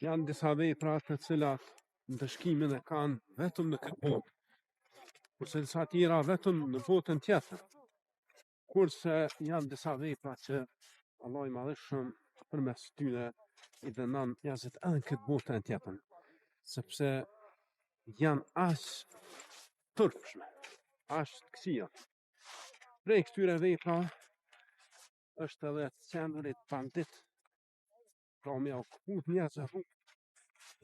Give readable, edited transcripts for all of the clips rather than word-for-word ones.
Janë disa vepra të cilat ndëshkimin e kanë vetëm në këtë botë, kurse disa tjera vetëm në botën tjetër. Kurse janë disa vepra që Allahu i Madhërishëm përmes tyre i dënon njerëzit edhe në këtë botë e në tjetrën, sepse janë aq turpshme, aq të këqija. Prej këtyre vepra është edhe të qenurit bandit Pra me jau këput njerëzve rrugët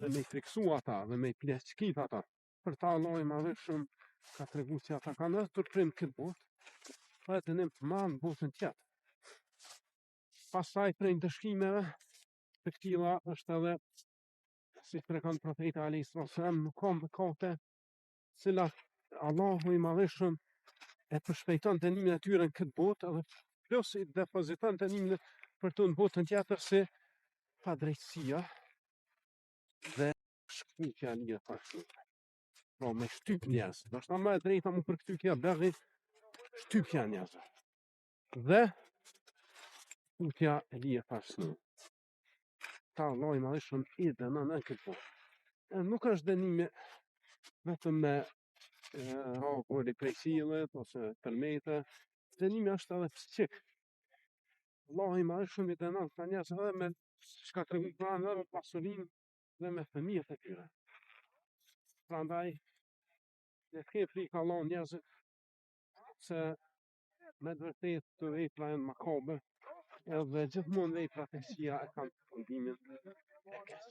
dhe me i friksu ata dhe me i plaçkit ata. Për ta Allahu i Madhërishëm ka tregu që ata kanë edhe turprim në këtë botë, dhe dënim të madh në botën tjetër. Pastaj prej ndëshkimeve të këtilla është edhe si tregon profeti alayhi sallam nuk ka mëkate cilat Allahu i Madhërishëm e përshpejton dënimin e tyre në këtë botë edhe plus i depoziton dënimin për to në botën tjetër si padrejtësia dhe shkëputja e lirë pa Pra me shtyp njerëz, ndoshta më e drejta mu përkthy kjo beghi shtypja e njerëzve. Dhe shkëputja e lirë pa arsye. Ta Allahu i Madhërishëm i dënon në këtë botë. E nuk është dënimi vetëm me ra guri prej qiellit ose tërmete, dënimi është edhe psikik. Allahu i Madhërishëm i dënon këta njerëz edhe me çka tregon Kurani edhe me pasurinë dhe me fëmijët e tyre. Prandaj le të kenë frikë Allahun njerëzit se me të vërtetë këto vepra janë makabre edhe gjithmonë veprat e këqija e kanë përfundimin e keq.